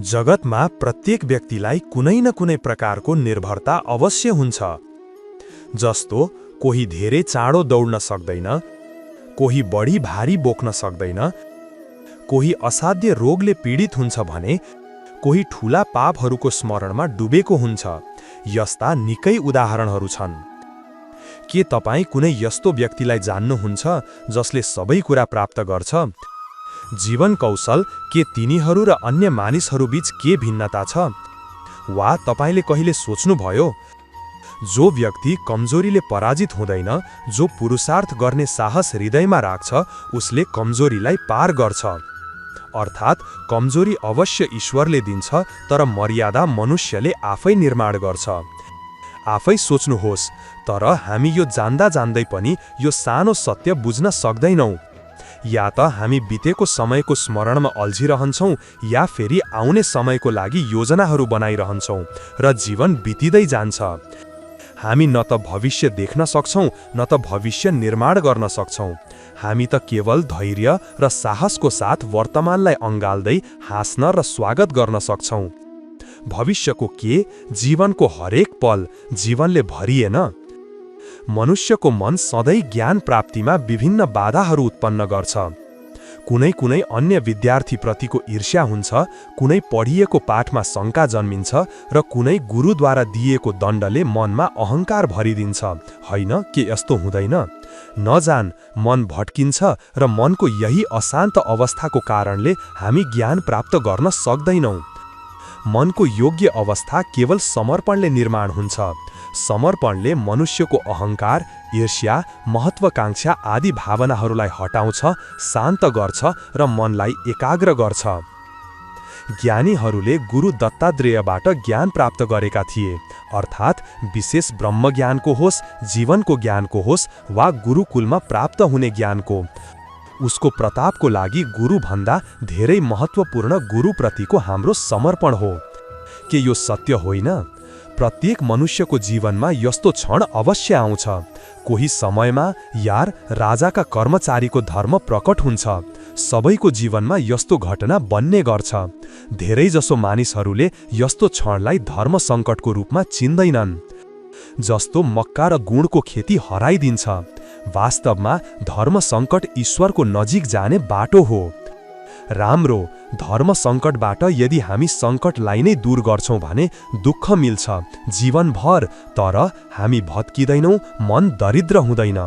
जगतमा प्रत्येक व्यक्तिलाई कुनै न कुनै प्रकारको निर्भरता अवश्य हुन्छ। जस्तो कोही धेरै चाँडो दौड्न सक्दैन, कोही बढी भारी बोक्न सक्दैन, कोही असाध्य रोगले पीडित हुन्छ भने कोही ठूला पापहरूको स्मरणमा डुबेको हुन्छ। यस्ता निकै उदाहरणहरू छन्। के तपाईँ कुनै यस्तो व्यक्तिलाई जान्नुहुन्छ जसले सबै कुरा प्राप्त गर्छ? जीवन कौशल के तिनीहरू र अन्य मानिसहरूबीच के भिन्नता छ? वा तपाईले कहिले सोच्नुभयो, जो व्यक्ति कमजोरीले पराजित हुँदैन, जो पुरुषार्थ गर्ने साहस हृदयमा राख्छ, उसले कमजोरीलाई पार गर्छ। अर्थात् कमजोरी अवश्य ईश्वरले दिन्छ, तर मर्यादा मनुष्यले आफै निर्माण गर्छ। आफै सोच्नुहोस्, तर हामी यो जान्दा जान्दै पनि यो सानो सत्य बुझ्न सक्दैनौँ। या त हामी बितेको समयको स्मरणमा अल्झिरहन्छौँ, या फेरि आउने समयको लागि योजनाहरू बनाइरहन्छौँ र जीवन बितिँदै जान्छ। हामी न त भविष्य देख्न सक्छौँ, न त भविष्य निर्माण गर्न सक्छौँ। हामी त केवल धैर्य र साहसको साथ वर्तमानलाई अँगाल्दै हाँस्न र स्वागत गर्न सक्छौँ। भविष्यको के? जीवनको हरेक पल जीवनले भरिएन। मनुष्यको मन सधैँ ज्ञान प्राप्तिमा विभिन्न बाधाहरू उत्पन्न गर्छ। कुनै कुनै अन्य विद्यार्थीप्रतिको ईर्ष्या हुन्छ, कुनै पढिएको पाठमा शङ्का जन्मिन्छ र कुनै गुरुद्वारा दिएको दण्डले मनमा अहङ्कार भरिदिन्छ। होइन के यस्तो हुँदैन? नजान, मन भट्किन्छ र मनको यही अशान्त अवस्थाको कारणले हामी ज्ञान प्राप्त गर्न सक्दैनौँ। मनको योग्य अवस्था केवल समर्पणले निर्माण हुन्छ। समर्पणले मनुष्यको अहङ्कार, ईर्ष्या, महत्वाकांक्षा आदि भावनाहरूलाई हटाउँछ, शान्त गर्छ र मनलाई एकाग्र गर्छ। ज्ञानीहरूले गुरु दत्तात्रेयबाट ज्ञान प्राप्त गरेका थिए, अर्थात् विशेष ब्रह्मज्ञानको होस्, जीवनको ज्ञानको होस् वा गुरुकुलमा प्राप्त हुने ज्ञानको। उसको प्रतापको लागि गुरुभन्दा धेरै महत्त्वपूर्ण गुरुप्रतिको हाम्रो समर्पण हो। के यो सत्य होइन? प्रत्येक मनुष्यको जीवनमा यस्तो क्षण अवश्य आउँछ। कोही समयमा यार राजाका कर्मचारीको धर्म प्रकट हुन्छ। सबैको जीवनमा यस्तो घटना बन्ने गर्छ। धेरैजसो मानिसहरूले यस्तो क्षणलाई धर्म सङ्कटको रूपमा चिन्दैनन्। जस्तो मक्का र गुणको खेती हराइदिन्छ। वास्तवमा धर्म सङ्कट ईश्वरको नजिक जाने बाटो हो। राम्रो धर्म सङ्कटबाट यदि हामी सङ्कटलाई नै दूर गर्छौँ भने दुःख मिल्छ जीवनभर, तर हामी भत्किँदैनौँ, मन दरिद्र हुँदैन।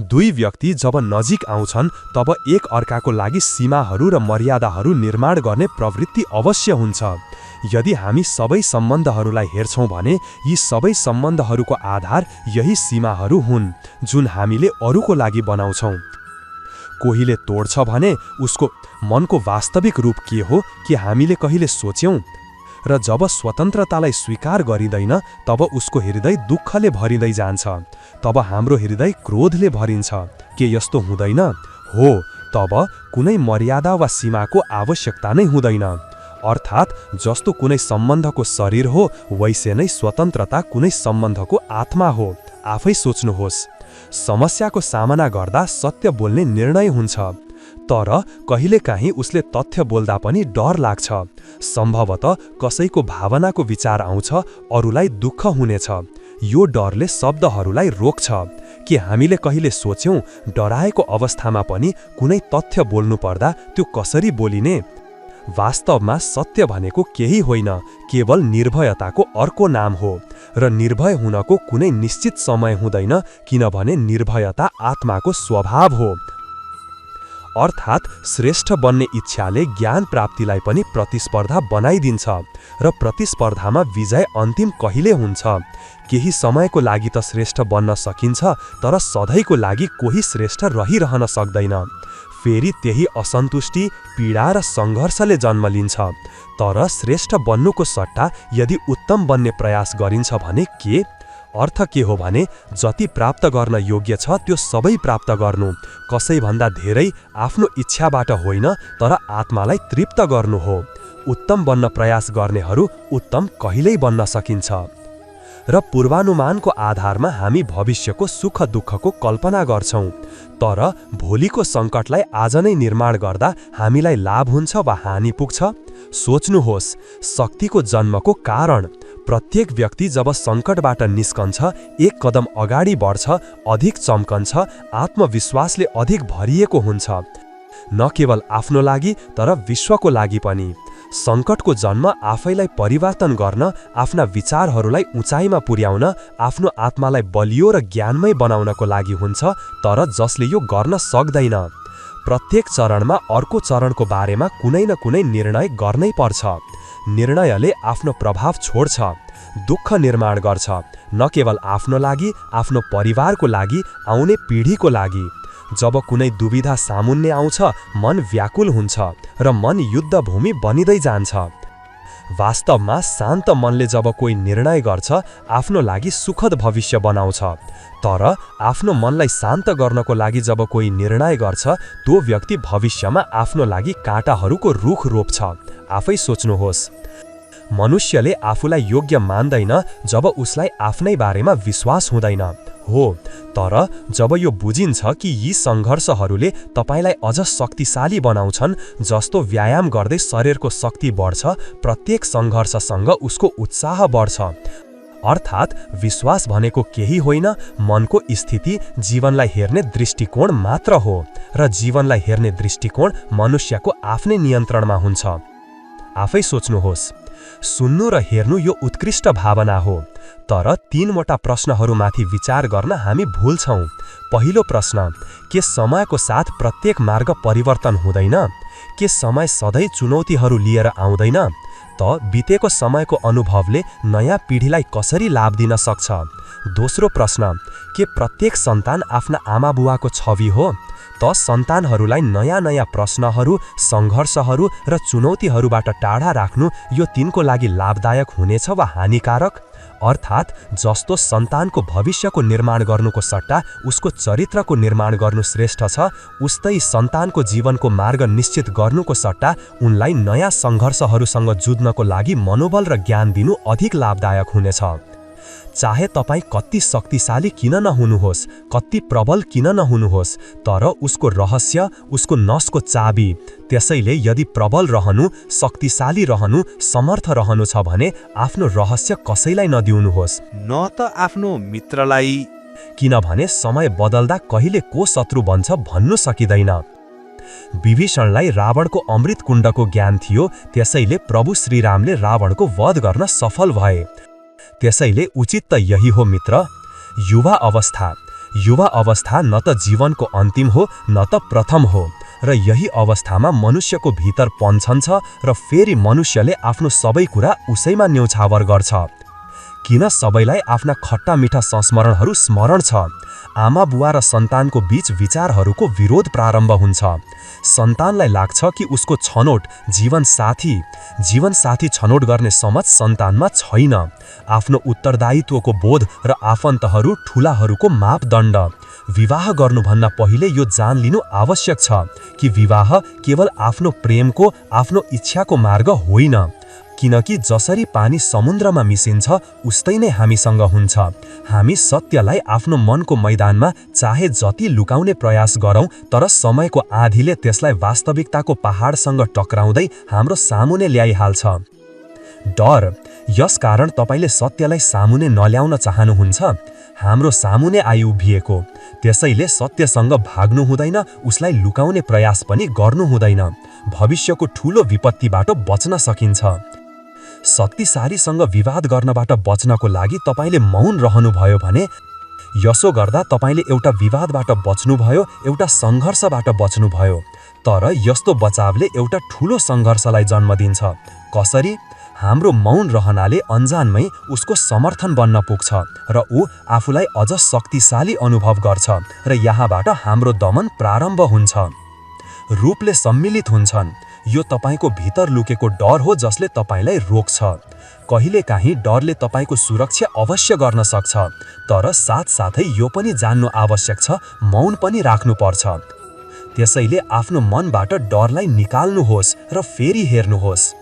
दुई व्यक्ति जब नजिक आउँछन् तब एक अर्काको लागि सीमाहरू र मर्यादाहरू निर्माण गर्ने प्रवृत्ति अवश्य हुन्छ। यदि हामी सबै सम्बन्धहरूलाई हेर्छौँ भने यी सबै सम्बन्धहरूको आधार यही सीमाहरू हुन्, जुन हामीले अरूको लागि बनाउँछौँ। कोहीले तोड्छ भने उसको मनको वास्तविक रूप के हो कि हामीले कहिले सोच्यौँ? र जब स्वतन्त्रतालाई स्वीकार गरिँदैन तब उसको हृदय दुःखले भरिँदै जान्छ। तब हाम्रो हृदय क्रोधले भरिन्छ। के यस्तो हुँदैन? हो, तब कुनै मर्यादा वा सीमाको आवश्यकता नै हुँदैन। अर्थात् जस्तो कुनै सम्बन्धको शरीर हो, वैसे नै स्वतन्त्रता कुनै सम्बन्धको आत्मा हो। आफै सोच्नुहोस्, समस्याको सामना गर्दा सत्य बोल्ने निर्णय हुन्छ, तर कहिलेकाहीँ उसले तथ्य बोल्दा पनि डर लाग्छ। सम्भवतः कसैको भावनाको विचार आउँछ, अरूलाई दुःख हुनेछ। यो डरले शब्दहरूलाई रोक्छ। के हामीले कहिले सोच्यौँ, डराएको अवस्थामा पनि कुनै तथ्य बोल्नु पर्दा त्यो कसरी बोलिने? वास्तवमा सत्य भनेको केही होइन, केवल निर्भयताको अर्को नाम हो। र निर्भय हुनको कुनै निश्चित समय हुँदैन, किनभने निर्भयता आत्माको स्वभाव हो। अर्थात् श्रेष्ठ बन्ने इच्छाले ज्ञान प्राप्तिलाई पनि प्रतिस्पर्धा बनाइदिन्छ, र प्रतिस्पर्धामा विजय अन्तिम कहिले हुन्छ? केही समयको लागि त श्रेष्ठ बन्न सकिन्छ, तर सधैँको लागि कोही श्रेष्ठ रहिरहन सक्दैन। फेरि त्यही असन्तुष्टि, पीडा र सङ्घर्षले जन्म लिन्छ। तर श्रेष्ठ बन्नुको सट्टा यदि उत्तम बन्ने प्रयास गरिन्छ भने के? अर्थ के हो भने जति प्राप्त गर्न योग्य छ त्यो सबै प्राप्त गर्नु, कसैभन्दा धेरै आफ्नो इच्छाबाट होइन, तर आत्मालाई तृप्त गर्नु हो। उत्तम बन्न प्रयास गर्नेहरू उत्तम कहिल्यै बन्न सकिन्छ। र पूर्वानुमानको आधारमा हामी भविष्यको सुख दुःखको कल्पना गर्छौँ, तर भोलिको सङ्कटलाई आज नै निर्माण गर्दा हामीलाई लाभ हुन्छ वा हानि पुग्छ? सोच्नुहोस्, शक्तिको जन्मको कारण। प्रत्येक व्यक्ति जब सङ्कटबाट निस्कन्छ, एक कदम अगाडि बढ्छ, अधिक चम्कन्छ, आत्मविश्वासले अधिक भरिएको हुन्छ। न केवल आफ्नो लागि तर विश्वको लागि पनि। सङ्कटको जन्म आफैलाई परिवर्तन गर्न, आफ्ना विचारहरूलाई उचाइमा पुर्याउन, आफ्नो आत्मालाई बलियो र ज्ञानमय बनाउनको लागि हुन्छ, तर जसले यो गर्न सक्दैन। प्रत्येक चरणमा अर्को चरणको बारेमा कुनै न कुनै निर्णय गर्नै पर्छ। निर्णयले आफ्नो प्रभाव छोड्छ, दुःख निर्माण गर्छ, न केवल आफ्नो लागि, आफ्नो परिवारको लागि, आउने पिँढीको लागि। जब कुनै दुविधा सामुन्ने आउँछ, मन व्याकुल हुन्छ र मन युद्धभूमि बनिँदै जान्छ। वास्तवमा शान्त मनले जब कोही निर्णय गर्छ, आफ्नो लागि सुखद भविष्य बनाउँछ। तर आफ्नो मनलाई शान्त गर्नको लागि जब कोही निर्णय गर्छ, त्यो व्यक्ति भविष्यमा आफ्नो लागि काँटाहरूको रुख रोप्छ। आफै सोच्नुहोस्, मनुष्यले आफूलाई योग्य मान्दैन जब उसलाई आफ्नै बारेमा विश्वास हुँदैन हो। तर जब यो बुझिन्छ कि यी सङ्घर्षहरूले तपाईलाई अझ शक्तिशाली बनाउँछन्, जस्तो व्यायाम गर्दै शरीरको शक्ति बढ्छ, प्रत्येक सङ्घर्षसँग उसको उत्साह बढ्छ। अर्थात् विश्वास भनेको केही होइन, मनको स्थिति, जीवनलाई हेर्ने दृष्टिकोण मात्र हो। र जीवनलाई हेर्ने दृष्टिकोण मनुष्यको आफ्नै नियन्त्रणमा हुन्छ। आफै सोच्नुहोस्, सुन्नु र हेर्नु यो उत्कृष्ट भावना हो। तर तीनवटा प्रश्नहरूमाथि विचार गर्न हामी भुल्छौँ। पहिलो प्रश्न, के समयको साथ प्रत्येक मार्ग परिवर्तन हुँदैन? के समय सधैँ चुनौतीहरू लिएर आउँदैन? त बितेको समयको अनुभवले नयाँ पिँढीलाई कसरी लाभ दिन सक्छ? दोस्रो प्रश्न, के प्रत्येक सन्तान आफ्ना आमाबुवाको छवि हो? त सन्तानहरूलाई नयाँ नयाँ प्रश्नहरू, सङ्घर्षहरू र चुनौतीहरूबाट टाढा राख्नु यो तिनको लागि लाभदायक हुनेछ वा हानिकारक? अर्थात् जस्तो सन्तानको भविष्यको निर्माण गर्नुको सट्टा उसको चरित्रको निर्माण गर्नु श्रेष्ठ छ, उस्तै सन्तानको जीवनको मार्ग निश्चित गर्नुको सट्टा उनलाई नयाँ सङ्घर्षहरूसँग जुझ्नको लागि मनोबल र ज्ञान दिनु अधिक लाभदायक हुनेछ। चाहे तपाईँ कति शक्तिशाली किन नहुनुहोस्, कति प्रबल किन नहुनुहोस्, तर उसको रहस्य, उसको नसको चाबी। त्यसैले यदि प्रबल रहनु, शक्तिशाली रहनु, समर्थ रहनु छ भने आफ्नो रहस्य कसैलाई नदिउनुहोस्, न त आफ्नो मित्रलाई। किनभने समय बदल्दा कहिले को शत्रु बन्छ भन्नु सकिँदैन। विभीषणलाई रावणको अमृत कुण्डको ज्ञान थियो, त्यसैले प्रभु श्रीरामले रावणको वध गर्न सफल भए। त्यसैले उचित त यही हो मित्र, युवा अवस्था। युवा अवस्था न त जीवनको अन्तिम हो, न त प्रथम हो। र यही अवस्थामा मनुष्यको भित्र पन्छन्छ र फेरि मनुष्यले आफ्नो सबै कुरा उसैमा न्यौछावर गर्छ। किन सबैलाई आफ्ना खट्टा मिठा संस्मरणहरू स्मरण छ? आमा बुवा र सन्तानको बीच विचारहरूको विरोध प्रारम्भ हुन्छ। सन्तानलाई लाग्छ कि उसको छनौट जीवनसाथी छनौट गर्ने समझ सन्तानमा छैन। आफ्नो उत्तरदायित्वको बोध र आफन्तहरू ठुलाहरूको मापदण्ड। विवाह गर्नुभन्दा पहिले यो जान लिनु आवश्यक छ कि विवाह केवल आफ्नो प्रेमको, आफ्नो इच्छाको मार्ग होइन। किनकि जसरी पानी समुद्रमा मिसिन्छ उस्तै नै हामीसँग हुन्छ। हामी सत्यलाई आफ्नो मनको मैदानमा चाहे जति लुकाउने प्रयास गरौँ, तर समयको आँधीले त्यसलाई वास्तविकताको पहाडसँग टक्राउँदै हाम्रो सामुने ल्याइहाल्छ। डर। यसकारण तपाईले सत्यलाई सामुने नल्याउन चाहनुहुन्छ, हाम्रो सामुने आइउभिएको। त्यसैले सत्यसँग भाग्नु हुँदैन, उसलाई लुकाउने प्रयास पनि गर्नु हुँदैन। भविष्यको ठूलो विपत्तिबाट बच्न सकिन्छ। शक्तिशालीसँग विवाद गर्नबाट बच्नको लागि तपाईले मौन रहनुभयो भने, यसो गर्दा तपाईले एउटा विवादबाट बच्नुभयो, एउटा सङ्घर्षबाट बच्नुभयो। तर यस्तो बचावले एउटा ठूलो सङ्घर्षलाई जन्म दिन्छ। कसरी? हाम्रो मौन रहनाले अन्जानमै उसको समर्थन बन्न पुग्छ र ऊ आफूलाई अझ शक्तिशाली अनुभव गर्छ र यहाँबाट हाम्रो दमन प्रारम्भ हुन्छ। रूपले सम्मिलित हुन्छन्। यो तपाईको भित्र लुकेको डर हो जसले तपाईलाई रोक्छ। कहिलेकाहीँ डरले तपाईको सुरक्षा अवश्य गर्न सक्छ, तर साथसाथै यो पनि जान्नु आवश्यक छ, मौन पनि राख्नुपर्छ। त्यसैले आफ्नो मनबाट डरलाई निकाल्नुहोस् र फेरि हेर्नुहोस्।